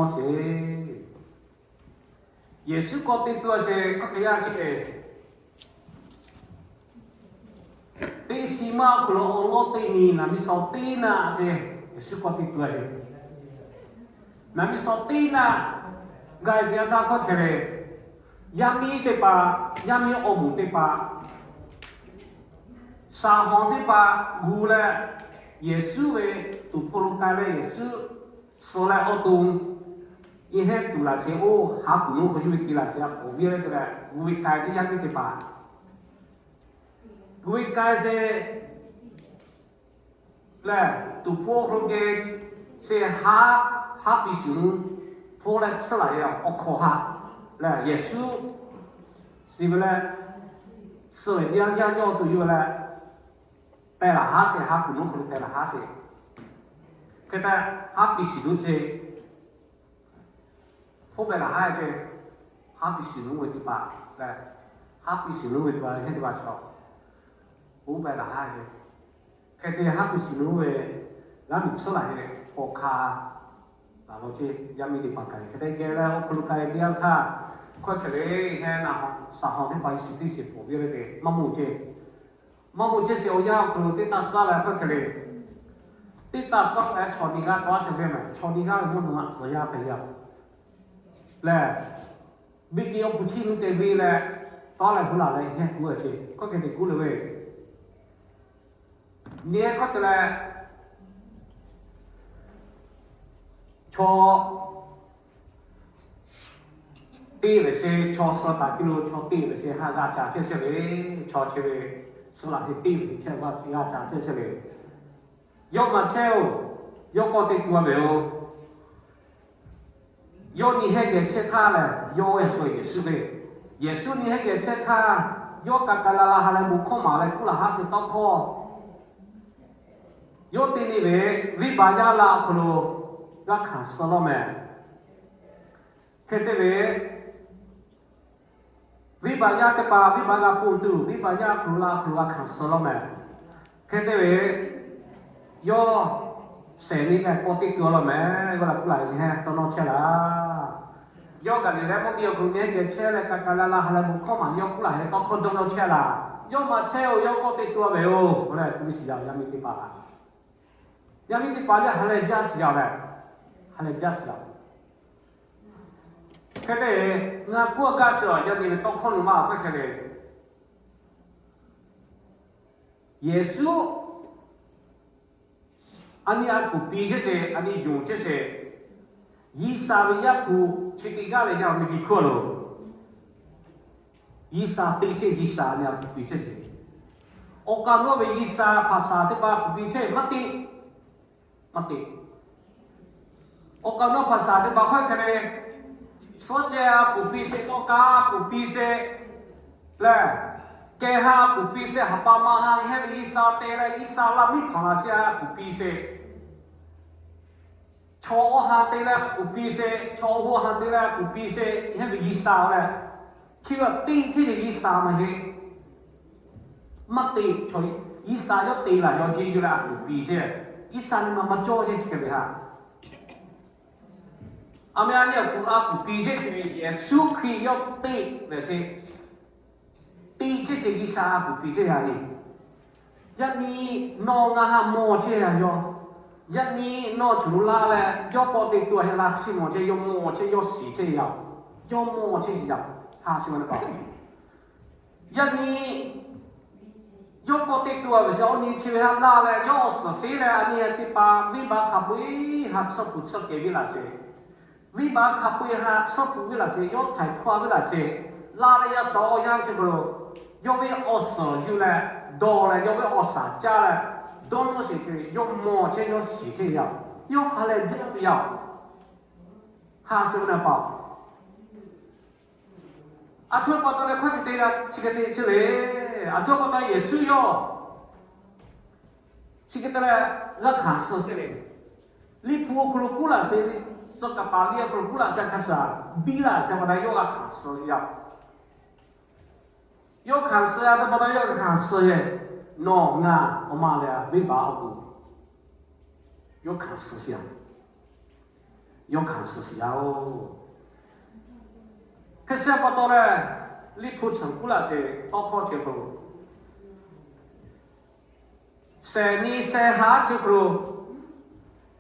sheˍ. Yeˍsuˆ k'awꞈ te tuˬ a sheˍ hk'aˬ hk'e yaˇ chi le. Teˇ shiˍ maˇ awˬ hk'aw lo awˬ lawn teˇ nyi naˍ miˍ shawˍ teˇ naˆ te, Yeˍsuˆ k'awꞈ te tuˬ a sheˍ. Naˍ miˍ shawˍ teˇ naˆ gaˬ te a htaˇ hk'aˬ hk'e le, yaˇ miˇ teˇ hpaˍ, yaˇ miˇ awˬ moˍ teˇ hpaˍ, saˍ hawˍ teˇ hpaˍ gu leh, Yeˍsuˆ ve tuˍ hpfuh lo k'ai leh Yeˍsuˆ suh leh awˬ to nyi hehnˇ tuˬ laˬ sheˍ, oˇ ha kuˬ lonˉ hk'aw yuˬ ve te laˬ sheˍ, a poˬ viˇ leh te leh gu ve k'ai ce yaˇ miˇ teˇ hpaˍ. Gu ve k'ai sheˍ lehˬ, tuˍ hpfuh awˬ hk'aw lo geh sheˍ haˉ, haˉ piˇ shiˍ nuˇ hpfuhˇ leh tsuhˇ laˬ ve awˬ hk'awꞈ haˉ lehˬ, Yeˍsuˆ shiˍ ve leh, suh ve yaˇ yaˇ yawˇ tuˬ yuˬ leh, pehˬ laˬ haˉ sheˍ, ha kuˬ lonˉ hk'aw lo pehˬ laˬ haˉ sheˍ. Hk'e te haˉ piˇ shiˍ nuˇ ce hpfuhˇ pehˬ laˬ haˉ ce, haˉ piˇ shiˍ nuˇ ve teˇ hpaˍ lehˬ, haˉ piˇ shiˍ nuˇ ve teˇ hpaˍ hehnˇ teˇ hpaˍ chaw, oˇ pehˬ laˬ haˉ ce. Hk'e te haˉ piˇ shiˍ nuˇ ve g'aˇ miˬ tsuhˇ laˬ ve hk'awꞈ hk'a laˬ lo ce, yaˇ miˇ teˇ hpaˍ k'ai hk'e te geh leh awˬ hk'aw lo k'ai te a htaˇ, hk'aˬ hk'e le, hehnˇ naˍ hawˍ saˍ hawˍ teˇ hpaˍ shiˍ teˇ shiˍ poˬ viˇ leh te maˇ moˍ ce. Maˇ moˍ chehˇ sheˍ awˬ yanˇ awˬ hk'aw lo teˇ taˇ suhˉ leh hk'aˬ hk'e le, teˇ taˇ suhˉ leh chaw nyi g'aˇ tawˇ a sheˍ ve mehˬ, chaw nyi g'aˇ ve mvuhˇ naw ma tcuh yaˇ hpehꞈ yaˇ lehˬ, biˇ kehˬ awˬ hpu chiˇ nuˇ te ve leh, tawˇ leh hu laˬ leh hehnˇ kuˉ a ce, hk'aˬ hk'e te kuˉ le ve, nyi hk'aˬ hk'e te leh, chaw teˇ ve sheˍ, chaw suh taˍ piˇ lo chaw teˇ ve sheˍ haˉ g'a ca chehˇ sheˍ le. Chaw chehˇ ve suh laˬ sheˍ teˇ ve sheˍ chehˇ g'a ca chehˇ sheˍ le. Yawˇ maˇ chehˇ oˬ, yawˇ k'awꞈ te tuˬ a ve oˬ. Yawˇ nyi hehnˇ geh chehˇ htaˇ lehˬ, yawˇ a shu Yeˍsuˆ ve, Yeˍsuˆ nyi hehnˇ geh chehˇ htaˇ, yawˇ ka ka la la ha leh bon hkawˇ maˍ leh kuˉ laˬ haˉ sheˍ tawˇ hkawˇ yawˇ te nyi ve, venˇbaˆ yaˇ laˇ awˬ hk'aw lo g'a hkanˍ suh lawˇ mehˬ. Hk'e te ve, venˇbaˆ yaˇ teˇ hpaˍ venˇbaˆ g'a ponˬ tuˬ, venˇbaˆ yaˇ hk'aw lo laˇ awˬ hk'aw lo g'a hkanˍ suh lawˇ mehˬ. Hk'e te ve, yawˇ shehˍ nyi leh k'awꞈ te tuˬ a lawˇ mehˬ. G'aw la kuˉ laˬ ve nyi hehnˇ tawˇ nawˇ chehˇ laˇ. Yawˇ Gaˍliˍlehˇ mvuhˇ miˬ awˬ hk'aw lo nyi hehnˇ geh chehˇ leh ka ka la la ha leh bon hkawˇ maˍ yawˇ kuˉ laˬ hehnˇ tawˇ hkawˇ dawˇ nawˇ chehˇ laˇ. Yawˇ maˇ chehˇ oˬ, yawˇ k'awꞈ te tuˬ a ve oˬ k'oˆ leh kuˉ ve shiˍ yaˇ yaˇ miˇ teˇ hpaˍ, yaˇ miˇ teˇ hpaˍ lehˬ ha lehˬ jaˇ shiˍ yaˇ lehˬ, ha lehˬ jaˇ shiˍ yaˇ. Hk'e te, ngaˬ kuˉ a gaˇ shiˍ yaˇ nyi ve tawˇ hkawˇ lo maˇ hk'aˬ hk'e le. Yeˍsuˆ a nyi a kuˬ piˇ chehˇ sheˍ, a nyi yonˍ chehˇ sheˍ. G'uiˬsha ve Yaˇ hpu chi teˇ g'aˇ leh yaˇ ve diˬ hkawˇ lo, G'uiˬsha teˇ chehˇ, G'uiˬsha a nyi a kuˬ piˇ chehˇ sheˍ. Awˬ kaˍ nawˉ ve G'uiˬsha hpaˍ shaˍ teˇ hpaˍ kuˬ piˇ chehˇ maˇ te, maˇ te. Awˬ kaˍ nawˉ hpaˍ shaˍ teˇ hpaˍ hk'aˬ hk'e le, suhˉ ceh a kuˬ piˇ sheˍ, awˬ kaˍ a kuˬ piˇ sheˍ lehˬ, kehˬ ha a kuˬ piˇ sheˍ, ha pa ma ha hehnˇ ve G'uiˬsha te leh G'uiˬsha laˇ miˇ htaꞈ laˬ sheˍ a kuˬ piˇ sheˍ. Chaw awˬ ha te leh a kuˬ piˇ sheˍ, chaw awˬ ha te leh a kuˬ piˇ sheˍ, hehnˇ ve G'uiˬsha lehˬ, chi ve teˇ hteˇ ve G'uiˬsha maˇ heˆ. Maˇ te, chaw G'uiˬsha yawˇ te laˬ yaw ce yuˬ leh a kuˬ piˇ sheˍ. G'uiˬsha nyi ma maˇ cawˇ sheˍ chi hk'e ve ha. A meh a nyi a kuˬ, a kuˬ piˇ sheˍ chi ve Yeˍsuˆ Hkriꞈ yawˇ teˇ ve sheˍ. Teˇ chehˇ sheˍ G'uiˬsha a kuˬ piˇ chehˇ yaˇ le. Yaˇ nyi nawˬ ngaˬ ha mawˬ chehˇ yaˇ yawˇ. Yaˇ nyi nawˬ choˬ lo laˇ leh yawˇ k'awꞈ te tuˬ a heˆ laˇ chi mawˬ chehˇ, yawˇ mawˬ chehˇ, yawˇ shiˍ chehˇ yaˇ. Yawˇ mawˬ chehˇ shiˍ yaˇ. Ha shiˍ ma le pa. Yaˇ nyi yawˇ k'awꞈ te tuˬ a ve sheˍ, awˬ nyi chi ve ha laˇ leh yawˇ awˬ suhˍ sheˍ leh a nyi teˇ hpaˍ venˇbaˆ hk'a peu-eˬ ha tsuhˇ hpu tsuhˇ kehˬ ve laˬ sheˍ. Venˇbaˆ hk'a peu-eˬ ha tsuhˇ hpu ve laˬ sheˍ, yawˇ htaiˍ hkawˇ ve laˬ sheˍ. Laˇ leh yaˇ suhˍ awˬ yanˇ chi hk'aw lo, yawˇ ve awˬ suhˍ yuˬ leh, dawˬ leh yawˇ ve awˬ shaˍ caˇ leh, dawˇ nawˇ sheˍ chehˇ ve, yawˇ mawˬ chehˇ, yawˇ shiˍ chehˇ yaˇ. Yawˇ ha lehˬ jaˇ tuˬ yaˇ. Ha shiˍ ma le pa. Aˬ htoꞈ pa taw leh hkawˇ chi te g'a chi hk'e te chehˇ le. Aˬ htoꞈ pa taw Yeˍsuˆ yawˇ chi hk'e te leh g'a hkanˍ suh chehˇ le. Liꞈ hpu awˬ hk'aw lo kuˉ laˬ sheˍ, suh kaˍ paˍ liꞈ awˬ hk'aw lo kuˉ laˬ sheˍ hk'a shuˍ, biˇ laˬ sheˍ pa taw yawˇ g'a hkanˍ suh yaˇ. Yawˇ hkanˍ suh yaˇ htaˇ pa taw yawˇ g'a hkanˍ suh yehˬ. Nawˬ ngaˬ awˬ ma lehˬ venˇbaˆ awˬ pon yawˇ hkanˍ suh sheˍ yaˇ. yawˇ hkanˍ suh shiˍ yaˇ oˬ. Hk'e te pa taw lehˬ, Liꞈ hpu tsuhꞈ kuˉ laꞈ sheˍ tawˇ hkawˇ chi hk'aw lo, shehˍ nyi shehˍ ha chi hk'aw lo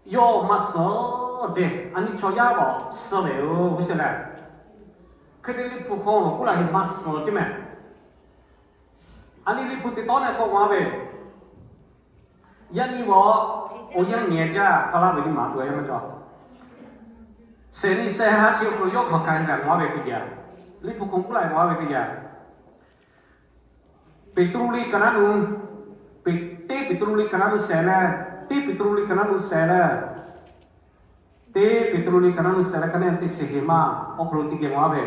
yawˇ maˇ suh ceˇ. A nyi chaw yaˇ g'awꞈ suh ve yoˬ. G'uˇ suhˍ lehˬ, hk'e te Liꞈ hpu hk'aw lo kuˉ laꞈ sheˍ maˇ suh ceˇ mehˍ. A nyi Liꞈ hpu teꞈ tawˉ leh k'awꞈ g'a ve, yaˇ nyi g'awꞈ awˬ yanˇ nyi jaˇ hk'a laˇ ve nyi ma tuˬ a yaˇ maˇ cawˬ. Shehˍ nyi shehˍ ha chi hk'aw lo yawˇ hk'aˬ hk'e g'a g'awꞈ ve teˇ geh, Liꞈ hpu hk'aw kuˉ laꞈ g'awꞈ ve teˇ geh, Peˍtruˆ liꞈ ka naˉ nu, teˇ Peˍtruˆ liꞈ ka naˉ nu shehˍ leh, teˇ Peˍtruˆ liꞈ ka naˉ nu shehˍ leh, teˇ Peˍtruˆ liꞈ ka naˉ nu shehˍ leh ka neˇ teˇ shehˍ hk'e maˇ awˬ hk'aw lo teˇ geh g'awꞈ ve,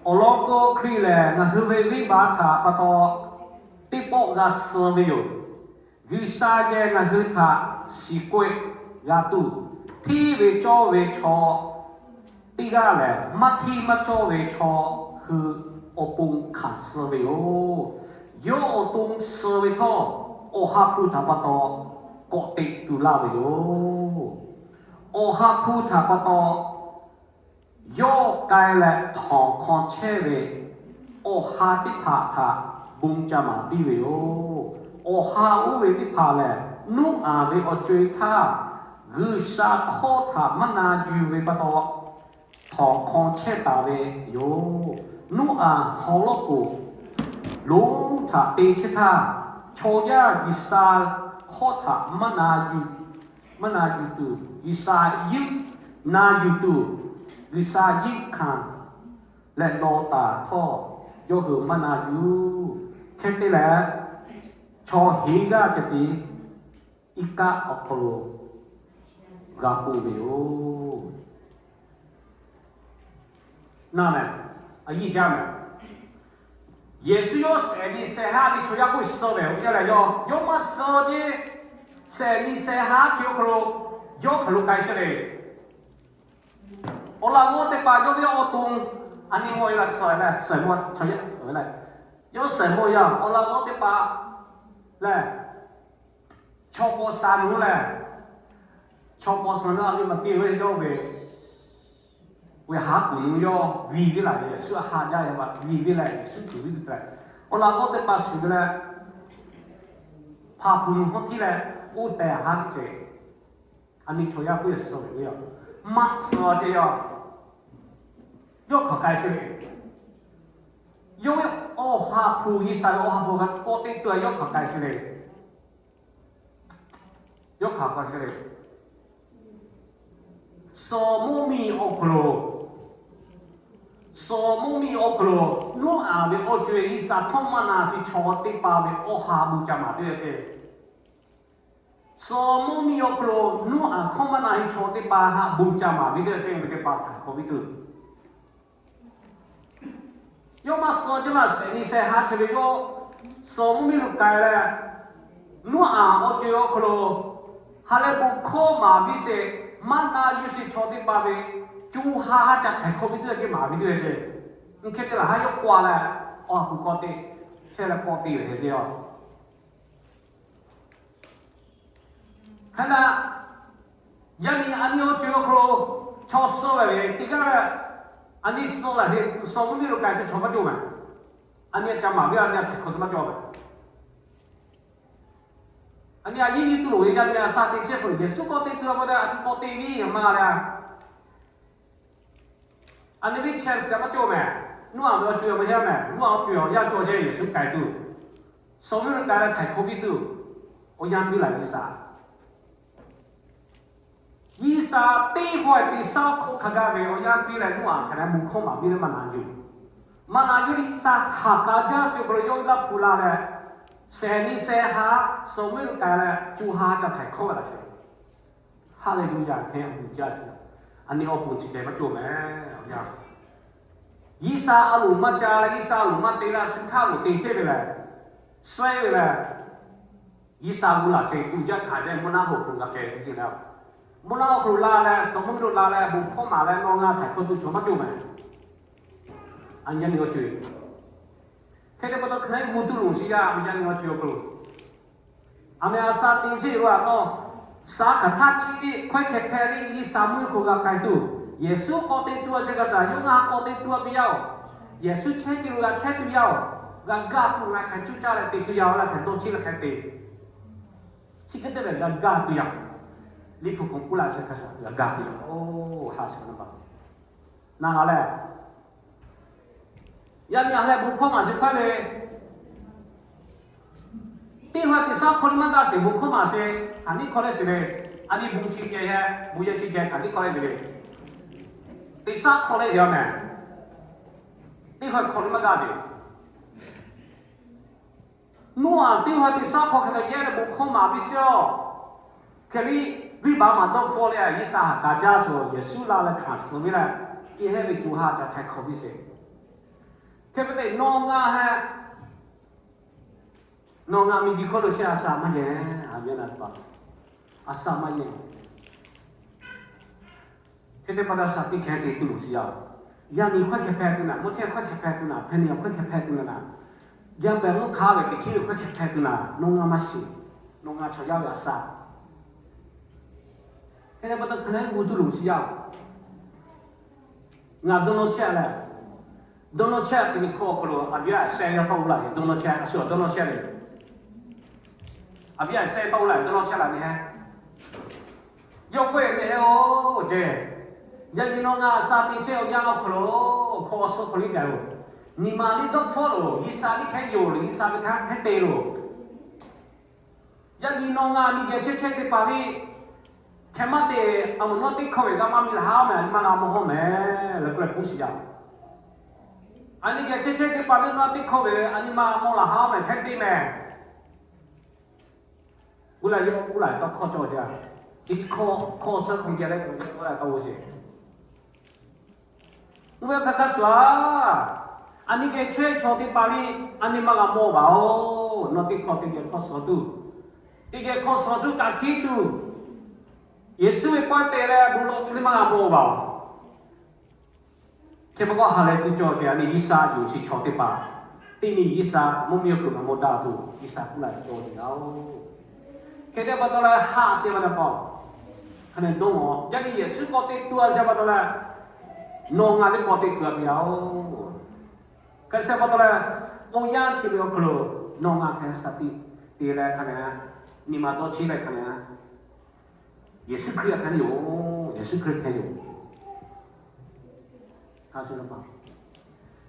awˬ lawn k'o, Hkriꞈ lehˬ ngaˬ hui ve venˇbaˆ htaꞈ pa taw teˇ pawˆ g'a suh ve yoˬ. G'uiˬsha geh ngaˬ hui htaꞈ shiˍ k'oˆ-e g'a tuˬ, hteˇ ve cawˇ ve chaw teˇ g'aˇ lehˬ, maˇ hteˇ maˇ cawˇ ve chaw hui awˬ pon hkanˍ suh ve yoˬ. Yawˇ awˬ to suh ve htawˇ, Awˬ ha hpu htaꞈ pa taw k'awꞈ teꞈ tu laˇ ve yoˬ. Awˬ ha hpu htaꞈ pa taw yawˇ k'ai leh htawnˍ hk'aw chehˇ ve awˬ ha teˇ hpaˍ htaꞈ bon ca maˍ piˇ ve yoˬ. Awˬ ha oˇ ve teˇ hpaˍ lehˬ, Noˉaꞈ ve awˬ co-e htaˇ G'uiˬsha hkawˇ htaꞈ maˇ na yuˬ ve pa taw, htawnˍ hk'aw chehˇ taˍ ve yoˬ. Noˉaꞈ haw lawˇ k'oˍ lonˉ htaꞈ te chehˇ htaˇ, chaw yaˇ G'uiˬsha hkawˇ htaꞈ maˇ na yuˬ, maˇ na yuˬ tuˬ, G'uiˬsha yinˉ na yuˬ tuˬ, G'uiˬsha yinˉ hkanˍ leh law taˍ htawˇ, yawˇ hui maˇ na yuˬ. Hk'e te leh, chaw heˍ g'aˇ ceh tiˉ iˉ kaˆ awˬ hk'aw lo g'a k'oˆ ve yoˬ. Naˇ mehˍ, a yiˇ jaˇ mehˍ. Yeˍsuˆ yawˇ shehˍ nyi shehˍ ha nyi chaw yaˇ k'oˆ suh ve oˇ jaˇ leh yawˇ, yawˇ maˇ suh ceˇ. Shehˍ nyi shehˍ ha chi awˬ hk'aw lo yawˇ hk'aˬ lo k'ai sheˍ le. Awˬ laꞈ g'awˇ teˇ hpaˍ yawˇ ve awˬ to, a nyi maw e la suh leh, suh maw chaw yaˇ ve leh, yawˇ suh maw yaˇ awˬ laꞈ g'awˇ teˇ hpaˍ lehˬ, chaw paw sha nu lehˬ, chaw paw sha nu a nyi ma tiˇ ve yawˇ ve, ve haˉ kuˬ nu yawˇ viˇ ve laˬ ve, Yeˍsuˆ a ha jaˇ ve pa viˇ ve leh, Yeˍsuˆ tuˬ viˇ tuˬ tehꞈ, awˬ laꞈ g'awˇ teˇ hpaˍ shiˍ ve leh, hpaˍ hpu nu hawˉ htiˇ leh, oˇ tehˬ haˉ ceˬ. A nyi chaw yaˇ k'oˆ suh ve yoˬ. Maˇ suh ceˇ yaˇ. Yawˇ hk'aˬ k'ai sheˍ le. Yawˇ ve Awˬ ha hpu, G'uiˬsha ve Awˬ ha hpu hk'a k'awꞈ teꞈ tu a yawˇ hk'aˬ k'ai sheˍ le. Yawˇ hk'aˬ k'ai sheˍ le. Suh mvuhˇ miˬ awˬ hk'aw lo, suh mvuhˇ miˬ awˬ hk'aw lo, Noˉaꞈ ve awˬ co-e G'uiˬsha hkawˇ maˇ na sheˍ chaw teˇ hpaˍ ve awˬ ha bon ca maˍ teˇ ve ceˇ. Suh mvuhˇ miˬ awˬ hk'aw lo Noˉaꞈ hkawˇ maˇ na ve chaw teˇ hpaˍ htaꞈ bon ca maˍ ve teˇ ceuˬ ve teˇ hpaˍ htaꞈ hk'awꞈ ve tuˬ, yawˇ maˇ suh ceˇ maˇ shehˍ nyi shehˍ ha chi ve yawˇ suh mvuhˇ miˬ lo k'ai leh, Noˉaꞈ awˬ co-e awˬ hk'aw lo ha leh bon hkawˇ maˍ ve sheˍ, maˇ na yuˬ sheˍ chaw teˇ hpaˍ ve co ha ha ca htaiˍ hkawˇ ve teˇ ceuˬ maˍ ve teˇ ceuˬ. Hk'e te laˬ ha yawˇ k'awꞈ leh, awˬ ha hpu k'awꞈ te, chehˇ leh k'awꞈ te ve hk'e te yoˬ. Hk'e te, yaˇ nyi a nyi awˬ co-e awˬ hk'aw lo chaw suh ve teˇ g'aˇ lehˬ, a nyi suh lehˬ heˆ suh mvuhˇ miˬ lo k'ai tuˬ chaw maˇ cawˬ mehˍ. A nyi ca maˍ ve a nyi htaiˍ hkawˇ tuˬ maˇ cawˬ mehˍ. A nyi a nyi nyi tuˬ loˍ ve yaˇ nyi a sha te chehˇ hk'aw lo Yeˍsuˆ k'awꞈ te tuˬ a pa taw a tuˬ k'awꞈ te ve a maˇ leh, a nyi ve chehˇ suh maˇ cawˬ mehˍ. Noˉaꞈ ve awˬ co-e maˇ heˆ mehˍ. Noˉaꞈ awˬ co-e awˬ yaˇ cawˬ chehˇ Yeˍsuˆ k'ai tuˬ, suh mvuhˇ miˬ lo k'ai leh htaiˍ hkawˇ piˇ tuˬ, awˬ yanˇ piˇ laˬ G'uiˬsha. G'uiˬsha teˇ hkawˇ teˇ shaˉ hkawˇ hk'a gaˇ ve awˬ yanˇ piˇ leh Noˉaꞈ hk'a dehꞈ bon hkawˇ maˍ piˇ leh maˇ na yuˬ. Maˇ na yuˬ leh G'uiˬsha haꞈ k'a jaˇ sheˍ hk'aw lo yawˇ ve Laˇ hpu la leh, shehˍ nyi shehˍ ha suh mvuhˇ miˬ lo k'ai leh co ha ca htaiˍ hkawˇ ve laˬ sheˍ. Haˍleˍluˇyaˬ, hk'e a nyi awˬ pon chi hk'e maˇ cawˬ mehˍ. G'uiˬsha a loˍ maˇ ca leh, G'uiˬsha a loˍ maˇ te leh, a shu hk'aˇ loˍ te hteˇ ve lehˬ, shehˆ ve lehˬ, G'uiˬsha gu laˬ sheˍ tuˬ jaˇ hkanˍ jaˇ mvuhˇ naˆ hoꞈ hk'aw lo g'a k'ai ve teˇ ceuˬ le. Mvuhˇ naˆ hoꞈ hk'aw lo la leh suh mvuhˇ miˬ lo la leh bon hkawˇ maˍ leh nawˬ ngaˬ htaiˍ hkawˇ tuˬ chaw maˇ cawˬ mehˍ. A nyi yaˇ nyi awˬ co-e, hk'e te pa taw hk'e na gu tuˬ loˍ sheˍ yaˇ a nyi yaˇ nyi awˬ co-e awˬ hk'aw lo, a mehˍ a sha te sheˍ ve a nawˬ Saˍ hkaˍ htaˇ chi hkawehˇ hkeh hpeh liˇ G'uiˬsha mvuhˇ miˬ hk'oˆ g'a k'ai tuˬ, Yeˍsuˆ k'awꞈ te tuˬ a sheh g'a shaˍ, yawˇ ngaˬ k'awꞈ te tuˬ a piˇ yaˇ-oˬ. Yeˍsuˆ chehˇ te lo g'a chehˇ tuˬ yaˇ-oˬ. G'a gaˇ tuˬ ngaˬ hk'aˬ cuˇ caˇ leh te tuˬ yaˇ-oˬ, la hk'aˬ dawˇ cheˇ la hk'aˬ te. Chi hk'e te leh g'a gaˇ tuˬ yaˇ. Liꞈ hpu hk'oˆ k'oˆ laˇ sheh hk'a shuˍ g'a gaˇ tuˬ yaˇ-oˬ. Ha sheh hk'a na pa na g'a leh, yaꞈ nyi a leh bon hkawˇ maˬ sheh hkawehˇ le. Teˇ ha teꞈ shaˉ hk'aw liˇ maˇ gaˇ sheˍ, bon hkawˇ maˬ sheh. Hk'aˬ niˉ hk'aw leh sheˍ le. A nyi bon chi geh heh, bon yehˬ chi geh hk'aˬ niˉ hk'aw leh sheˍ le. Teˇ shaˉ hk'aw leh yaˇ mehˍ. Teˇ ha hk'aw liˇ maˇ gaˇ sheˍ. Noˉaꞈ teˇ ha teꞈ shaˉ hk'aw hk'e taw yehˇ leh bon hkawˇ maˬ viˇ sheˍ-oˬ. Hk'e liˇ viˇ baˬ maˬ dawˇ hpfuhˇ leh G'uiˬsha haꞈ kaˍ jaˇ sheˍ, Yeˍsuˆ la leh hkanˍ suh ve leh, teˇ heˉ ve co ha ca htaiˍ hk'awꞈ viˇ sheˍ. Hk'e ve teꞈ nawˬ ngaˬ heh, nawˬ ngaˬ miˬguiˬ hk'oˆ lo chehˇ a sha maˇ yehˬ, a yehˬ la pa, a sha maˇ yehˬ. Hk'e te pa taw shaˍ tiꞈ hkeh te tuˬ loˬ shiˍ yaˇ-oˬ. Yaˇ miˬ hkawehˇ hkeh hpeh tuˬ naˍ, mvuhˇ htehˇ hkawehˇ hkeh hpeh tuˬ naˍ, hpehꞈ nyi hkawehˇ hkeh hpeh tuˬ naˍ, yaˇ pehˍ mvuhˇ hk'aˇ ve teꞈ hkiˉ ve hkawehˇ hkeh hpeh tuˬ naˍ, nawˬ ngaˬ maˇ shiˍ. Nawˬ ngaˬ chaw yaˇ ve a sha. Hk'e te pa taw hk'aˬ hk'e g'uˇ tuˬ loˬ shiˍ yaˇ-oˬ. Ngaˬ dawˇ nawˇ chehˇ leh, dawˇ nawˇ chehˇ chi ve hkawˇ awˬ hk'aw lo a viˉ a shehˆ yaˇ tawˆ-oˬ laˇ ve dawˇ nawˇ chehˇ, a shu dawˇ nawˇ chehˇ le. A viˉ a shehˆ tawˆ-oˬ laˇ ve dawˇ nawˇ chehˇ la ve heh. Yawˇ k'oˆ-e ve heh-oˬ ceˇ, yaꞈ nyi nawˬ ngaˬ a sha te chehˇ awˬ yanˇ awˬ hk'aw lo, hk'aw suh hk'aw liˇ gaˬ-oˬ. Nyi ma liˇ dawˇ hpfuhˇ loˬ, G'uiˬsha liˇ hkehˉ yoˬ loˬ, G'uiˬsha ve hk'aˇ hkehˉ te loˬ. Yaꞈ nyi nawˬ ngaˬ miˬguiˬ chehˇ chehˇ teˇ hpaˍ liˇ hkeh maˇ te, a moˍ nawˇ teˇ hkawˇ ve g'a maˇ miˬ la haˉ mehˍ, a nyi ma g'a mawˬ haˉ mehˍ leh k'oˆ leh k'oˆ shiˍ yaˇ. A miˬguiˬ chehˇ chehˇ teˇ hpaˍ liˇ nawˇ teˇ hkawˇ ve a nyi ma g'a mawˬ la haˉ mehˍ hkehˉ te mehˍ. K'oˆ leh yawˇ k'oˆ laˇ ve tawˇ hkawˇ cawˬ sheˍ. Chi hkawˇ hk'aw suh hk'aw geh leh k'oˆ leh tawˇ g'oˇ sheˍ. Oˇ ve hk'a hk'a shuˍ-aˬ, a nyi geh chehˇ chaw teˇ hpaˍ liˇ a nyi ma g'a mawˬ vaˬ-oˬ. Nawˬ teˇ hkawˇ teˇ geh hk'aw suh tuˬ, teˇ geh hk'aw suh tuˬ kaꞈ hkiˉ tuˬ, Yeˍsuˆ ve pawehˇ te leh bon lawˬ tuˬ liˇ maˇ g'a mawˬ vaˬ-oˬ. Chi pa taw ha leh teˇ cawˬ ve a nyi G'uiˬsha yonˍ sheˍ chaw teˇ hpaˍ, teˇ nyi G'uiˬsha mvuhˇ miˬ awˬ hk'aw lo g'a mawˬ daꞈ tuˬ G'uiˬsha k'oˆ laˇ ve cawˬ sheˍ yaˇ-oˬ. Hk'e te pa taw leh haꞈ sheˍ ve na pa, hk'a nehˬ dawˇ mawˬ yaˇ nyi Yeˍsuˆ k'awꞈ te tuˬ a sheˍ pa taw leh, nawˬ ngaˬ liˇ k'awꞈ te tuˬ a ve yaˇ-oˬ. Hk'e sheˍ pa taw leh, awˬ yanˇ chi ve awˬ hk'aw lo nawˬ ngaˬ hk'e shaˍ tiꞈ te leh hk'a nehˬ, nyi ma dawˇ cheˇ leh hk'a nehˬ, Yeˍsuˆ Hkriꞈ hk'e yoˬ. Yeˍsuˆ Hkriꞈ hk'e yoˬ.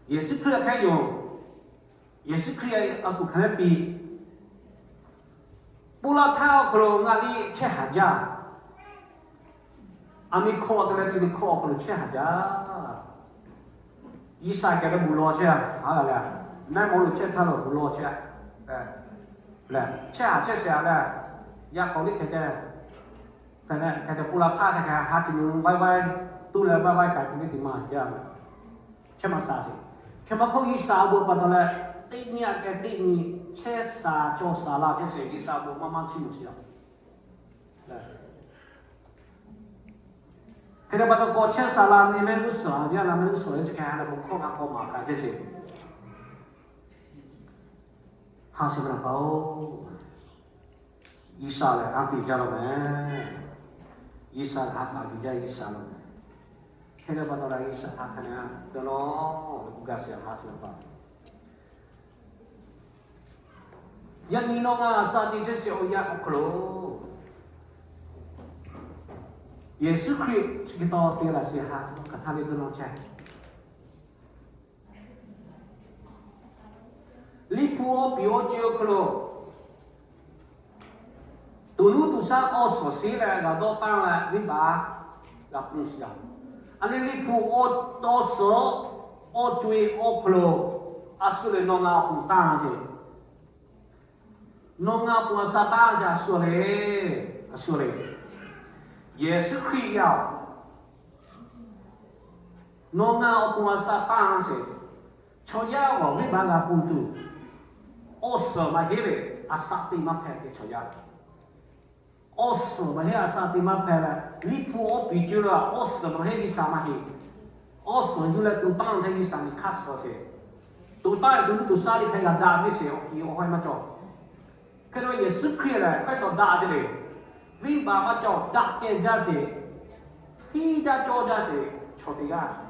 Yeˍsuˆ Hkriꞈ hk'e yoˬ. Yeˍsuˆ Hkriꞈ a kuˬ hk'aˬ hk'e piˇ, ponˇ laˇ htaˇ awˬ hk'aw lo ngaˬ liˇ chehˇ haˍ jaˇ. A miˬ hkawˇ te leh chi ve hkawˇ awˬ hk'aw lo chehˇ haˍ jaˇ. G'uiˬsha geh leh bon lawˬ chehˇ haˍ g'a leh, naˆ maw lo chehˇ htaˇ lo bon lawˬ chehˇ leh, chehˇ haˍ chehˇ shehˍ leh, yaˇ k'awꞈ liˇ hk'e te, hk'e te ponˇ laˇ htaˇ hk'e hk'e ha ti nu vaiˇ vaiˇ, tuˉ leh vaiˇ vaiˇ kaꞈ tuˬ ve teꞈ ma jaˇ. Chehˇ maˇ sha sheˍ. Hk'e maˇ hk'oˆ G'uiˬsha awˬ bon pa taw leh, teˇ nyi aꞈ kehˬ teˇ nyi chehˇ sha cawˬ sha laˇ chehˇ sheˍ. G'uiˬsha awˬ bon maˇ maˇ chiˇ mvuh sheˍ. Hk'e te pa taw k'awꞈ chehˇ sha la ve mehˆ g'uˇ suhˍ, a viˉ a na mehˆ g'uˇ suhˍ ve chi hk'e ha leh bon hkawˇ g'a k'awꞈ maˍ kaꞈ chehˇ sheˍ. Ha sheˍ ve na pa-oˬ, G'uiˬsha lehˬ a tuˬ jaˇ law mehˍ. G'uiˬsha lehˬ ha k'aˬ yuˬ jaˇ G'uiˬsha law mehˍ. Hk'e te pa taw leh G'uiˬsha ha hk'a nehˬ dawˇ nawˇ ve k'oˆ gaˇ sheˍ. Ha sheˍ ve na pa, yaꞈ nyi nawˬ ngaˬ shaˍ tiꞈ chehˇ sheˍ awˬ yanˇ awˬ hk'aw lo, Yeˍsuˆ Hkriꞈ chi hk'e taw te laꞈ sheˍ ha hk'aˬ htaˇ le dawˇ nawˇ chehˇ. Liꞈ hpu awˬ piˍ awˬ co-e awˬ hk'aw lo, tuˬ nuˇ tuˬ shaˉ awˬ suhˍ shiˉ leh g'a dawˇ tanˇ leh venˇbaˆ g'a pun shiˍ-a. A nyi Liꞈ hpu awˬ suhˍ awˬ co-e awˬ hk'aw lo, a shu le nawˬ ngaˬ awˬ pon tanˇ sheˍ. Nawˬ ngaˬ awˬ pon a sha tanˇ sheˍ, a shu le, a shu le. Yeˍsuˆ Hkriꞈ yaˇ-oˬ, nawˬ ngaˬ awˬ pon a sha tanˇ sheˍ. Chaw yaˇ g'awˬ venˇbaˆ g'a pun tuˬ, awˬ suhˍ maˇ heˆ ve, a sha te maˇ hpehꞈ ve chaw yaˇ. Awˬ suhˍ maˇ heˆ, a sha te maˇ hpehꞈ leh, Liꞈ hpu awˬ piˍ co-e lo awˬ suhˍ maˇ heˆ, G'uiˬsha maˇ heˆ. Awˬ suhˍ yuˬ leh tuˬ tanˇ htaˇ G'uiˬsha miˬ hk'aˇ suh sheˍ. Tuˬ tanˇ tuˬ nuˇ tuˬ shaˉ liꞈ hk'e g'a daꞈ ve sheˍ, awˬ kiˬ awˬ hawˉ maˇ cawˬ. Hk'e te Yeˍsuˆ Hkriꞈ lehˬ hk'e taw daꞈ ve le. Venˇbaˆ maˇ cawˬ, daꞈ kehˬ jaˇ sheˍ, hteˇ jaˇ cawˇ jaˇ sheˍ, chaw teˇ g'aˇ.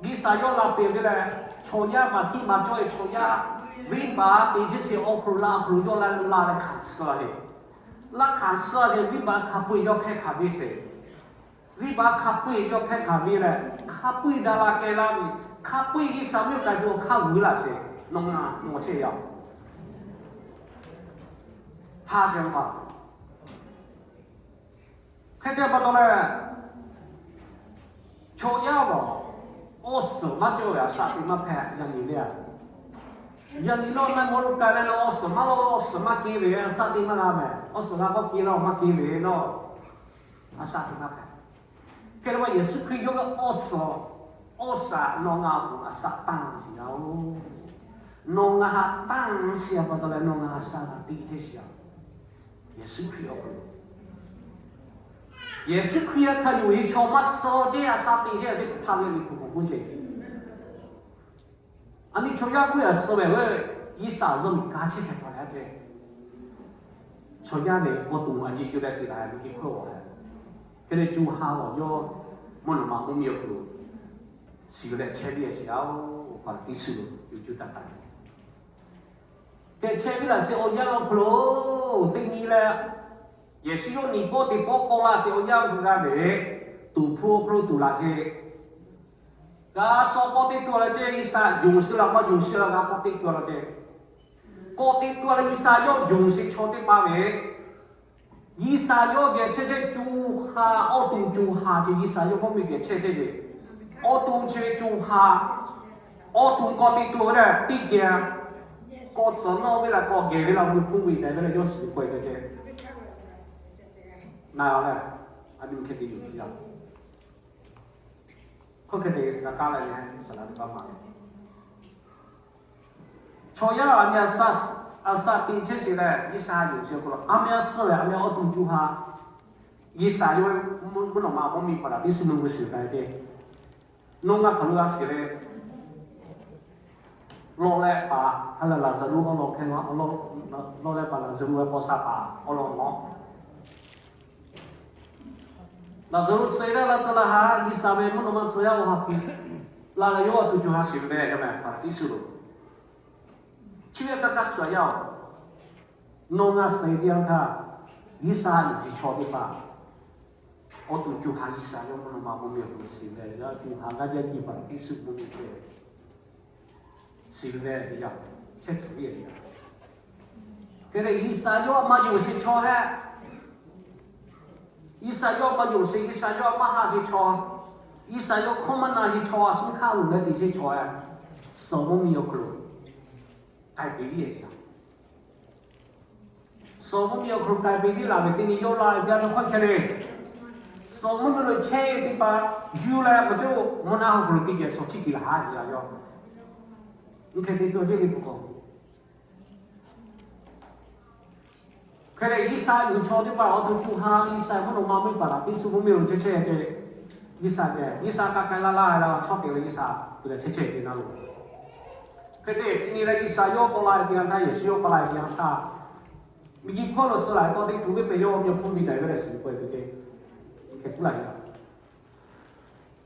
G'uiˬsha yawˇ la peuˬ ve lehˬ, chaw yaˇ maˇ hteˇ maˇ cawˇ ve chaw yaˇ, venˇbaˆ te chehˇ sheˍ awˬ hk'aw lo la hk'aw lo yawˇ la la leh hkanˍ suh sheˍ. Laˇ hkanˍ suh sheˍ, venˇbaˆ hk'a peu-eˬ yawˇ hpehˇ hkanˍ ve sheˍ. Venˇbaˆ hk'a peu-eˬ yawˇ hpehˇ hkanˍ ve lehˬ, hk'a peu-eˬ daꞈ la kehˬ la ve, hk'a peu-eˬ G'uiˬsha mvuhˇ miˬ k'ai tuˬ awˬ hk'aˇ g'uiˬ laˇ sheˍ, nawˬ ngaˬ nawˬ chehˇ yaˇ. Ha sheˍ ve pa. Hk'e te pa taw leh, chaw yaˇ awˬ suhˍ maˇ cawˇ ve a shaꞈ teꞈ maˇ hpehꞈ yaꞈ nyi le a. Yaꞈ nyi nawˬ na maˇ lo k'ai leh, awˬ suhˍ maˇ lo, awˬ suhˍ maˇ kehˬ ve a shaꞈ teꞈ maˇ g'a mehˍ. Awˬ suhˍ g'a k'awꞈ kehˬ la maˇ kehˬ ve nawˬ, a shaꞈ teꞈ maˇ hpehꞈ. Hk'e te pa Yeˍsuˆ Hkriꞈ yawˇ ve awˬ suhˍ, awˬ shaꞈ nawˬ ngaˬ awˬ pon a shaꞈ tanˇ sheˍ yaˇ oˬ. Nawˬ ngaˬ haꞈ tanˇ sheˍ pa taw leh nawˬ ngaˬ a shaꞈ g'a teꞈ chehˇ sheˍ yaˇ. Yeˍsuˆ Hkriꞈ awˬ pon, Yeˍsuˆ Hkriꞈ htaꞈ yonˍ ve chaw maˇ suh ceˇ a shaꞈ teꞈ chehˇ ve teˇ hpaˍ htaꞈ leh Liꞈ hpu k'oˆ k'oˆ sheˍ. A nyi chaw yaˇ k'oˆ yaꞈ suh ve, G'uiˬsha zuhˆ miˬ ka chehˇ hk'e taw leh te, chaw yaˇ ve awˬ to a jeˬ co leh te la ve teˇ hkawˇ a, hk'e leh co ha awˬ yawˇ mvuhˇ naw ma mvuhˇ miˬ awˬ hk'aw lo shiˍ leh chehˇ ve a shiˍ yaˇ oˬ, paˍ teˇ suhˍ lo co co taˍ taˍ tehꞈ chehˇ ve laˬ sheˍ. Awˬ yanˇ awˬ hk'aw lo teˇ nyi leh, Yeˍsuˆ yawˇ niˬ pawˆ teˇ pawˆ k'awꞈ laˇ sheˍ. Awˬ yanˇ awˬ hk'aw g'a ve, tuˍ hpu awˬ hk'aw lo tuˍ laˬ sheˍ. G'a shaw k'awꞈ teˇ tuˬ laˇ ceˇ, G'uiˬsha yonˍ sheˍ laˇ maˇ yonˍ sheˍ laˇ g'a k'awꞈ teˇ tuˬ laˇ ceˇ. K'awꞈ teˇ tuˬ leh G'uiˬsha yawˇ yonˍ sheˍ chaw teˇ hpaˍ ve, G'uiˬsha yawˇ geh chehˇ chehˇ co ha, awˬ to co ha ceˇ, G'uiˬsha yawˇ mvuhˇ miˬ geh chehˇ chehˇ ve, awˬ to chi ve co ha, awˬ to k'awꞈ teˇ tuˬ ve leh teˇ geh, k'awꞈ tcuhˍ nawˇ ve laˬ, k'awꞈ geh ve laˬ, mvuhˇ hpfuhˇ ve daꞈ ve leh yawˇ shiˍ ve k'awꞈ e ve ceˇ. Na leh, a nyi hk'e te yonˍ sheˍ yaˇ. Hk'aˬ hk'e te g'a kaˇ leh leh saˍ laˍ teˇ hpaˍ maˇ ve, chaw yaˇ a meh a shaꞈ teꞈ chehˇ sheˍ leh G'uiˬsha yonˍ sheˍ k'o, a meh a suh leh a meh awˬ to co ha, G'uiˬsha yawˇ mvuhˇ naw ma mvuhˇ miˬ paˍ laˬ teˇ suhˍ mvuhˇ miˬ shiˍ k'ai ceˇ. Nawˬ ngaˬ hk'aˬ lo g'a shiˍ ve, lawˬ leh paˍ ha lehˬ Laˍzaˍruˆ awˬ lawn hk'e, lawˬ leh paˍ Laˍzaˍruˆ ve paw sha paˍ awˬ lawn nawˬ, Laˍzaˍruˆ suh leh laˇ tcuh laˇ ha, G'uiˬsha ve mvuhˇ naw ma tcuh yaˇ awˬ ha hpu la leh yawˇ awˬ to co ha shiˍ ve yaˇ meh paˍ laˬ teˇ suhˍ lo, chi ve kaꞈ kaꞈ suhˍ yaˇ oˬ. Nawˬ ngaˬ suh teˇ yanˇ htaˇ, G'uiˬsha yonˍ ve chaw teˇ hpaˍ awˬ to co ha G'uiˬsha yawˇ mvuhˇ naw ma mvuhˇ miˬ awˬ hk'aw lo shiˍ ve yaˇ co ha g'aˇ jaˇ nyi paˍ laˬ teˇ suhˍ mvuhˇ miˬ hk'e shiˍ ve yaˇ, chehˇ tcuh ve yaˇ. Hk'e leh G'uiˬsha yawˇ maˇ yonˍ sheˍ chaw hehꞈ, G'uiˬsha yawˇ maˇ yonˍ sheˍ, G'uiˬsha yawˇ maˇ haꞈ sheˍ chaw, G'uiˬsha yawˇ hkawˇ maˇ na sheˍ chaw, a shu hk'aˇ lo leh te chehˇ chaw e, suh mvuhˇ miˬ awˬ hk'aw lo k'ai peꞈ ve yaˇ. Suh mvuhˇ miˬ awˬ hk'aw lo k'ai peꞈ ve laˬ ve teˇ nyi yawˇ la ve jaˇ ve hkawˇ hk'e le. Suh mvuhˇ miˬ lo chehˇ teˇ hpaˍ yuˬ leh maˇ cawˬ mvuhˇ naw awˬ hk'aw lo teˇ geh suh chiˇ kiˬ laˬ ha yaˇ. Hk'e te tuˬ ve le k'o, hk'e leh G'uiˬsha yonˍ chaw teˇ hpaˍ awˬ to co ha G'uiˬsha mvuhˇ naw ma mvuhˇ miˬ paˍ laˬ teˇ suhˍ mvuhˇ miˬ lo chehˇ chehˇ ve, G'uiˬsha geh G'uiˬsha k'ai k'ai laˇ laˇ laˇ chawˇ te ve G'uiˬsha tuˬ leh chehˇ chehˇ ve na lo. Hk'e te nyi leh G'uiˬsha yawˇ k'awꞈ la ve teˇ yanˇ htaˇ, Yeˍsuˆ yawˇ k'awꞈ la ve teˇ yanˇ htaˇ, miˬguiˬ hkawˇ lo suh laˬ k'awꞈ teˇ tuˬ ve pehꞈ yawˇ awˬ meh awˬ hpfuhˇ ve daꞈ ve leh shiˍ k'oˆ ve teˇ, hk'e k'oˆ laˇ ve,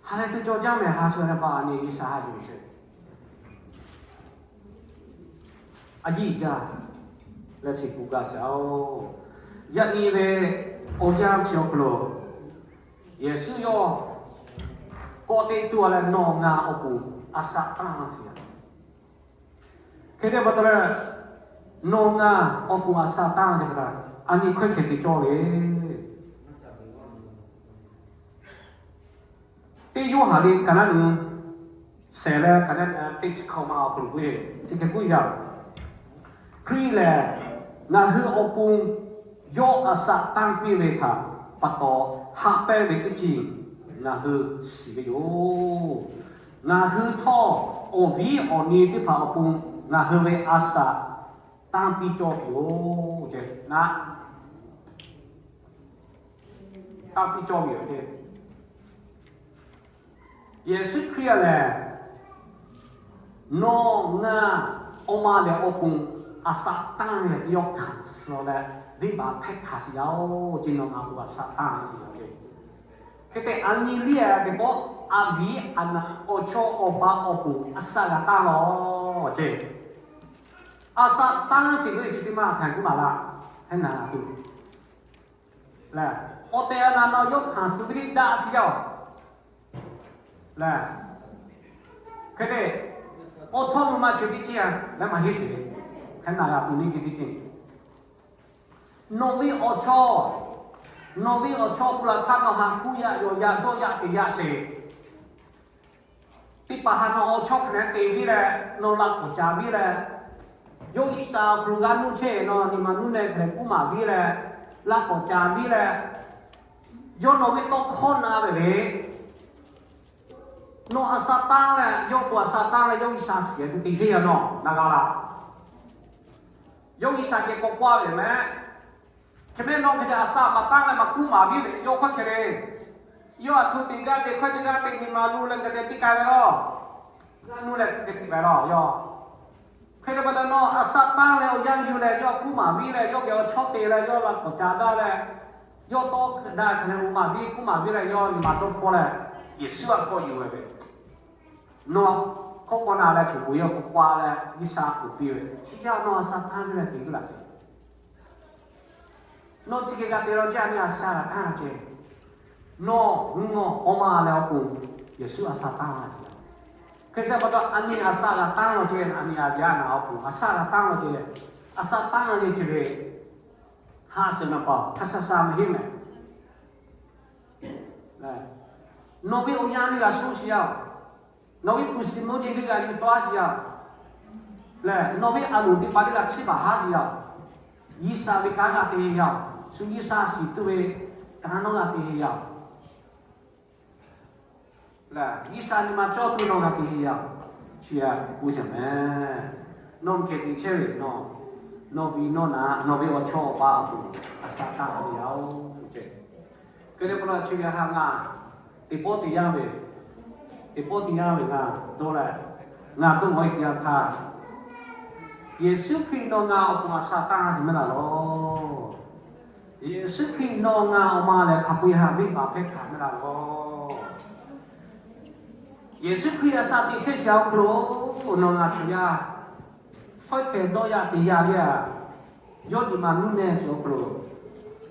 ha lehˬ tuˬ cawˬ jaˇ mehˍ ha shu leh pa a nyi G'uiˬsha ha yonˍ sheˍ. A yiˇ jaˇ leh chi k'oˆ gaˇ sheˍ a oˬ. Yaꞈ nyi ve awˬ yanˇ chi awˬ hk'aw lo Yeˍsuˆ yawˇ k'awꞈ teˇ tuˬ leh nawˬ ngaˬ awˬ pon a shaꞈ tanˇ sheˍ yaˇ. Hk'e te pa taw leh, nawˬ ngaˬ awˬ pon a shaꞈ tanˇ sheˍ pa taw, a nyi hkawˇ hk'e te cawˇ ve, teˇ Yoˇhanˬ liꞈ ka naˉ nu shehˍ leh ka naˉ teˇ chi hkawꞈ ma awˬ hk'aw lo k'oˆ ve, chi hk'e k'oˆ yaˇ, Hkriꞈ lehˬ ngaˬ hui awˬ pon yawˇ a shaꞈ tanˇ piˇ ve htaꞈ pa taw, haꞈ pehnˇ ve teˇ ceuˬ ngaˬ hui shiˍ ve yoˬ. Ngaˬ hui htawˇ awˬ viˉ awˬ nyi teˇ hpaˍ awˬ pon ngaˬ hui ve a shaꞈ tanˇ piˇ cawˇ ve yoˬ. Tanˇ piˇ cawˇ ve yoˬ. Yeˍsuˆ Hkriꞈ lehˬ, nawˬ ngaˬ awˬ ma lehˬ awˬ pon a shaꞈ tanˇ ve yawˇ hkanˍ suh leh, Venˇbaˆ hpehˇ hkanˍ sheˍ yaˇ-oˬ ceˇ, nawˬ ngaˬ k'o a saˍ tanˇ sheˍ yaˇ-oˬ ceˇ. Hk'e te a nyi liˇ-a teˇ pawˆ, a viˉ a naˍ awˬ chawˇ awˬ pa awˬ pon a saˍ g'a tanˇ lawˬ ceˇ. A saˍ tanˇ sheˍ ve chi teˇ maˇ hkanˍ kuˇ maˍ laˇ. Heˉ naˍ tuˬ lehˬ, awˬ tehˬ a naˍ nawˬ yawˇ hkanˍ suh ve liˇ daꞈ sheˍ yaˇ-oˬ lehˬ. Hk'e te, awˬ htawˇ lo maˇ cheuˬ teˇ ceuˬ leh maˇ heˆ sheˍ ve. Hk'e naˍ g'a tuˬ neˇ ceuˬ teˇ ceuˬ, nawˬ ve awˬ chawˇ, nawˬ ve awˬ chawˇ pu laˬ htaˇ nawˬ haꞈ kuˇ yaˇ yawˬ yaˇ dawˇ yaˇ te yaˇ sheˍ. Teˇ hpaˍ htaꞈ nawˬ awˬ chawˇ hk'aˬ hk'e te viˉ leh, nawˬ laꞈ k'awꞈ ca viˉ leh, yawˇ G'uiˬsha awˬ hk'aw lo g'a nuˇ chehˇ, nawˬ nyi ma nuˇ leh hk'aˬ hk'e kuˇ maˍ viˉ leh, laꞈ k'awꞈ ca viˉ leh, yawˇ nawˬ ve tawˇ hkawˇ na ve le. Nawˬ a saˍ tanˇ leh, yawˇ k'o a saˍ tanˇ leh, yawˇ G'uiˬsha shiˍ tuˬ te chehˇ yaˇ nawˬ na g'a laˇ. Yawˇ G'uiˬsha geh k'awꞈ k'oˆ ve mehˍ. Hk'e mehˍ nawˬ hk'e te a saˍ maˍ tanˇ leh maˇ kuˇ maˍ viˉ ve yawˇ hk'aˬ hk'e le. Yawˇ a htoꞈ te gaˇ te hk'aˇ te gaˇ te nyi ma lu leh hk'e te tiˇ k'ai ve lawˬ. G'a nuˇ leh hk'e te tiˇ k'ai lawˬ yawˇ. Hk'e te pa taw nawˬ a saˍ tanˇ leh awˬ yanˇ yuˬ leh yawˇ kuˇ maˍ viˉ leh yawˇ geh awˬ chawˇ te leh yawˇ laꞈ k'awꞈ ca daꞈ leh, yawˇ tawˇ daꞈ hk'e leh maˍ viˉ kuˇ maˍ viˉ leh yawˇ nyi ma dawˇ hpawˇ leh, Yeˍsuˆ a kawˆ yuˬ ve ve, nawˬ kawˆ k'awꞈ na leh choˬ k'oˍ yawˇ k'awꞈ k'oˆ leh G'uiˬsha k'oˍ piˇ ve chi yaˇ nawˬ a saˍ tanˇ viˉ leh te viˉ laꞈ sheˍ. Nawˬ chi hk'e g'a te lawˬ ceˇ, a nyi a saˍ g'a tanˇ laˇ ceˇ. Nawˬ, nawˬ awˬ ma leh awˬ pon Yeˍsuˆ a saˍ tanˇ laˇ sheˍ. Hk'e te pa taw a nyi a saˍ g'a tanˇ laˇ ceˇ, a nyi a viˉ a naˍ awˬ pon a saˍ g'a tanˇ laˇ ceˇ. A saˍ tanˇ laˇ ceˇ chi ve, ha suhˍ naˍ paˍ hk'a sha sha maˇ heˆ mehˍ. Nawˬ ve awˬ yanˇ teˇ g'aˇ shuˉ sheˍ yaˇ. Nawˬ ve hpu shiˍ mvuhˇ jeˬ teˇ g'aˇ yuˬ tawˆ sheˍ yaˇ. Lehˬ nawˬ ve a loˍ teˇ hpaˍ teˇ g'aˇ chiˇ baˬ haˉ sheˍ yaˇ. G'uiˬsha ve kanˉ g'a te yaˇ. Shu G'uiˬsha shiˍ tuˬ ve kanˉ nawˬ g'a te yaˇ. Lehˬ G'uiˬsha nyi ma cawˇ tuˬ nawˬ g'a te yaˇ. Shu yaˇ k'oˆ sheˍ mehˍ. Nawˬ hk'e te chehˇ ve nawˬ, nawˬ viˉ nawˬ naˍ, nawˬ ve awˬ chawˇ awˬ pa awˬ pon a saˍ tanˇ ve yaˇ-oˬ ceˇ. Hk'e te pa taw chi ve ha ngaˬ teˇ pawˆ te yaˇ ve, teˇ pawˆ te yaˇ ve ngaˬ dawˇ leh, ngaˬ dawˇ g'awˇ e te yaˇ htaˇ, Yeˍsuˆ Hkriꞈ nawˬ ngaˬ awˬ pon a saˍ tanˇ sheˍ mehˍ laˇ lawˬ. Yeˍsuˆ Hkriꞈ nawˬ ngaˬ awˬ ma lehˬ hk'a peu-eˬ haꞈ venˇbaˆ hpehˇ hkanˍ mehˍ laˇ lawˬ. Yeˍsuˆ Hkriꞈ a saˍ teꞈ chehˇ sheˍ awˬ hk'aw lo, nawˬ ngaˬ chaw yaˇ hkawehˇ hkeh dawˇ yaˇ te yaˇ ve a, yawˇ nyi ma nuˇ nehˇ sheˍ awˬ hk'aw lo,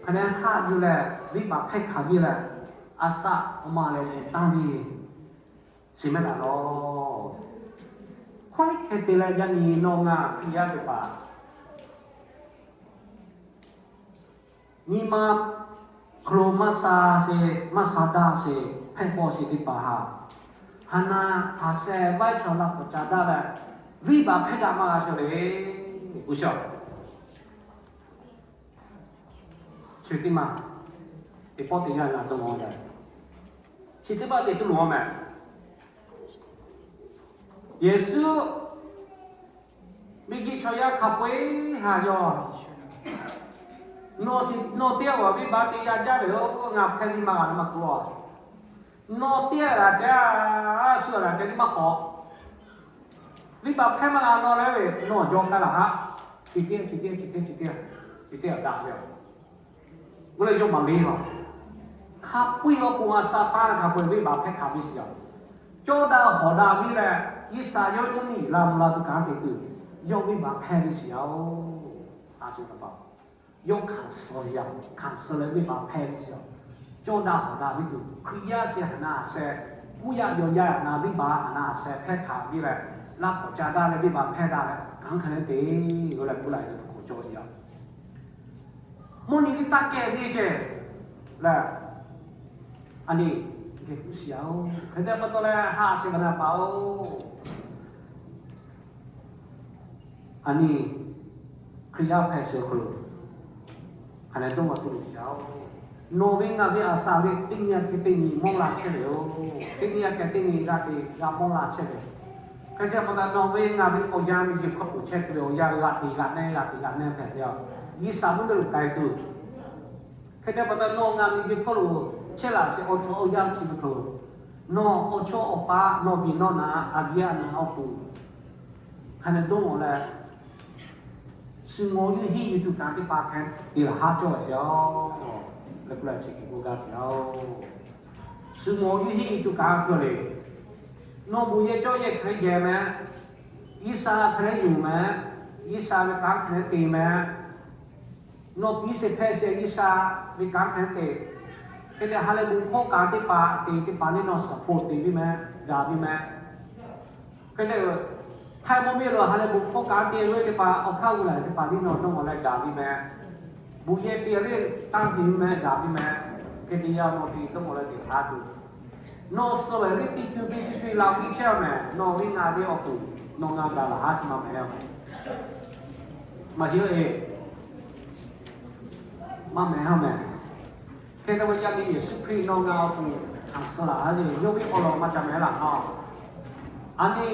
hk'a dehꞈ haꞈ yuˬ leh venˇbaˆ hpehˇ hkanˍ ve leh, a saˍ awˬ ma lehˬ tanˇ ve sheˍ mehˍ laˇ lawˬ. Hkawehˇ hkeh te leh yaꞈ nyi nawˬ ngaˬ Hkriꞈ yaˇ teˇ hpaˍ nyi ma hk'aw lo maˇ sha sheˍ, maˇ sha daꞈ sheˍ, hpehˇ pawˆ sheˍ teˇ hpaˍ haꞈ, haˍ naˍ haˍ sheh vaiˇ chaw laꞈ k'awꞈ ca daꞈ leh, venˇbaˆ hpehˇ daꞈ maˇ g'a sheˍ le. G'uˇ sha chi teˇ maˬ, teˇ pawˆ teˇ yanˇ g'a dawˇ lawˬ leh, chi teˇ pawˆ te tuˬ lawˬ mehˍ. Yeˍsuˆ miˬguiˬ chaw yaˇ hk'a peu-eˬ haꞈ yaw, nawˬ teˇ g'aˇ venˇbaˆ te yaˇ jaˇ ve-oˬ, ngaˬ hpehˇ ve maˇ g'a ve maˇ k'oˆ a. Nawˬ teˇ g'aˇ g'a caˇ, a shu g'a g'a caˇ teˇ maˇ hk'awꞈ. Venˇbaˆ hpehˇ maˇ g'a nawˬ leh ve nawˬ jaw k'ai laˬ haˆ. Chi teˇ, chi teˇ, chi teˇ, chi teˇ, chi teˇ g'a daꞈ ve a. K'oˆ leh yawˇ maˍ le a. Hk'a peu-eˬ awˬ pon a saˍ tanˇ hk'a peu-eˬ venˇbaˆ hpehˇ hkanˍ ve sheˍ a. Cawˇ daꞈ hawˍ daꞈ ve leh, G'uiˬsha yawˇ nyi laˬ mvuh la tuˬ kanˉ te tuˬ, yawˇ venˇbaˆ hpehˇ ve sheˍ a-oˬ. A shu pa pa, yawˇ hkanˍ suh ve a, hkanˍ suh leh venˇbaˆ hpehˇ ve sheˍ a. Cawˇ daꞈ hawˍ daꞈ ve tuˬ, Hkriꞈ yaˇ sheˍ haˍ na haˍ sheh, kuˇ yaˇ yaw yaˇ haˍ na venˇbaˆ haˍ na haˍ sheh hpehˇ hkanˍ ve leh, laꞈ k'awꞈ ca daꞈ leh venˇbaˆ hpehˇ daꞈ leh kanˉ hk'e le te, oˇ leh kuˇ la ve tuˬ hk'awꞈ cawˇ ve a. Mvuhˇ nyi teˇ taˇ kehˬ ve ceˇ lehˬ, a nyi geh kuˇ shiˍ a-oˬ. Hk'e te pa taw leh haꞈ sheˍ ve na paˍ-oˬ, a nyi Hkriꞈ yaˇ hpehꞈ sheˍ awˬ hk'aw lo hk'a dehꞈ dawˇ g'a tuˬ loˬ shiˍ a-oˬ. Nawˬ ve ngaˬ ve a saˍ ve teˇ nyi a keh teˇ nyi mawˇ la chehˇ ve yoˬ. Teˇ nyi a keh teˇ nyi g'a te g'a mawˇ la chehˇ ve. Hk'e te pa taw nawˬ ve ngaˬ ve awˬ yanˇ miˬguiˬ hk'oˆ lo chehˇ tuˬ ve awˬ yanˇ g'a te g'a nehˇ g'a te g'a nehˇ hpehꞈ ve yoˬ. G'uiˬsha mvuhˇ miˬ lo k'ai tuˬ. Hk'e te pa taw nawˬ ngaˬ miˬguiˬ hk'oˆ lo chehˇ laˬ sheˍ awˬ tcuh awˬ yanˇ chi ve hk'aw lo, nawˬ awˬ chawˇ awˬ pa nawˬ viˉ nawˬ naˍ a viˉ a naˍ awˬ pon hk'a dehꞈ dawˇ lawˬ leh, Shu mawˬ yawˇ henˇ yuˬ tuˬ kaꞈ teˇ hpaˍ hk'e te laˬ haˉ cawˇ ve sheˍ-oˬ. Leh k'oˆ laˇ chi hkiˬ k'oˆ gaˇ sheˍ-oˬ. Shu mawˬ yawˇ henˇ yuˬ tuˬ kaꞈ a hk'e le, nawˬ bon yehˬ cawˇ yehˬ hk'e le geh mehˍ. G'uiˬsha hk'e le yonˍ mehˍ. G'uiˬsha ve kanˉ hk'e le te mehˍ. Nawˬ piˇ sheˍ hpehꞈ sheˍ G'uiˬsha ve kanˉ hk'e le te. Hk'e te ha lehˬ bon hkawˇ kaꞈ teˇ hpaˍ te teˇ hpaˍ le nawˬ support te viˇ mehˍ, gaˬ viˇ mehˍ. Hk'e te, htaiˇ mawˇ miˇ lo ha lehˬ bon hkawˇ kaꞈ te ve teˇ hpaˍ awˬ hk'aˇ g'uˇ laˬ teˇ hpaˍ le nawˬ dawˇ mawˬ leh gaˬ viˇ mehˍ. Bon yehˬ te ve tanˇ ve mehˍ, gaˬ viˇ mehˍ. Hk'e te yaˇ nawˬ te dawˇ mawˬ leh te haˉ tuˬ, nawˬ suh lehˬ le teˇ cuˇ piˇ teˇ cuˇ laˬ piˇ chehˇ mehˍ. Nawˬ ve ngaˬ ve awˬ pon nawˬ ngaˬ gaˬ laˬ haˉ sheˍ maˇ mehˍ. Maˇ heˆ-oˬ e. Maˇ mehˍ haˉ mehˍ. Hk'e te ve yaˇ miˇ Yeˍsuˆ Hkriꞈ nawˬ ngaˬ awˬ pon hkanˍ suh laˬ haˉ ve, yawˇ ve awˬ lawn maˇ ca mehˍ laˬ haˉ. A nyi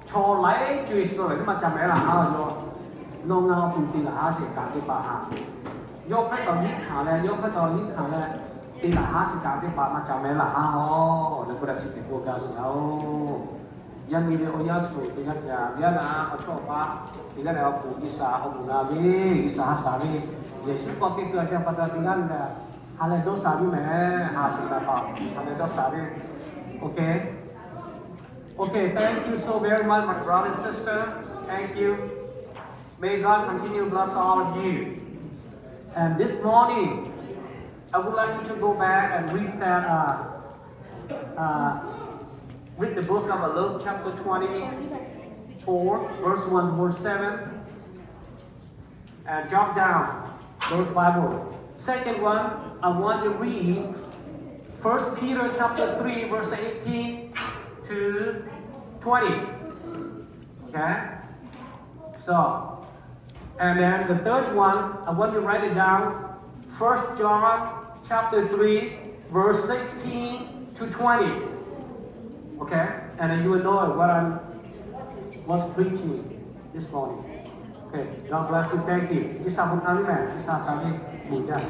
chaw laiˉ co-e suh lehˬ maˇ ca mehˍ laˬ haˉ yawˇ. Nawˬ ngaˬ awˬ pon te laˬ haˉ sheˍ kaꞈ teˇ hpaˍ haˉ. Yawˇ hk'aˇ taw nyiˇ hkanˍ leh, yawˇ hk'aˇ taw nyiˇ hkanˍ leh te laˬ haˉ sheˍ kaꞈ teˇ hpaˍ maˇ ca mehˍ laˬ haˉ-oˬ. Leh k'oˆ laˇ chi hkiˬ k'oˆ gaˇ sheˍ a-oˬ. Yaˇ miˇ ve awˬ yanˇ chi teˇ g'aˇ te a ve yaˇ naˆ awˬ chawˇ awˬ paˆ teˇ g'aˇ leh awˬ pon G'uiˬsha awˬ bon na ve, G'uiˬsha haˉ shaˍ ve, Yeˍsuˆ k'awꞈ teˇ tcuh a ca pa taw teˇ g'aˇ leh ha lehˬ dawˇ shaˍ viˇ mehˍ. Haˉ sheˍ kaꞈ paˍ ha lehˬ dawˇ shaˍ ve. Okay. Okay, thank you so very much, my brother and sister. Thank you. May God continue to bless all of you. And this morning, I would like you to go back and read that, uh, uh, read the book of Luke, chapter twenty-four, verse one to verse seven, and jot down those Bible. Second one, I want to read First Peter chapter three, verse eighteen to twenty. Okay? So, and then the third one, I want you to write it down. First John chapter three, verse sixteen to twenty. Okay? And then you will know what I was preaching this morning. Okay, God bless you. Thank you. G'uiˬsha bon na ve mehˍ, G'uiˬsha shaˍ ve bon jaˇ.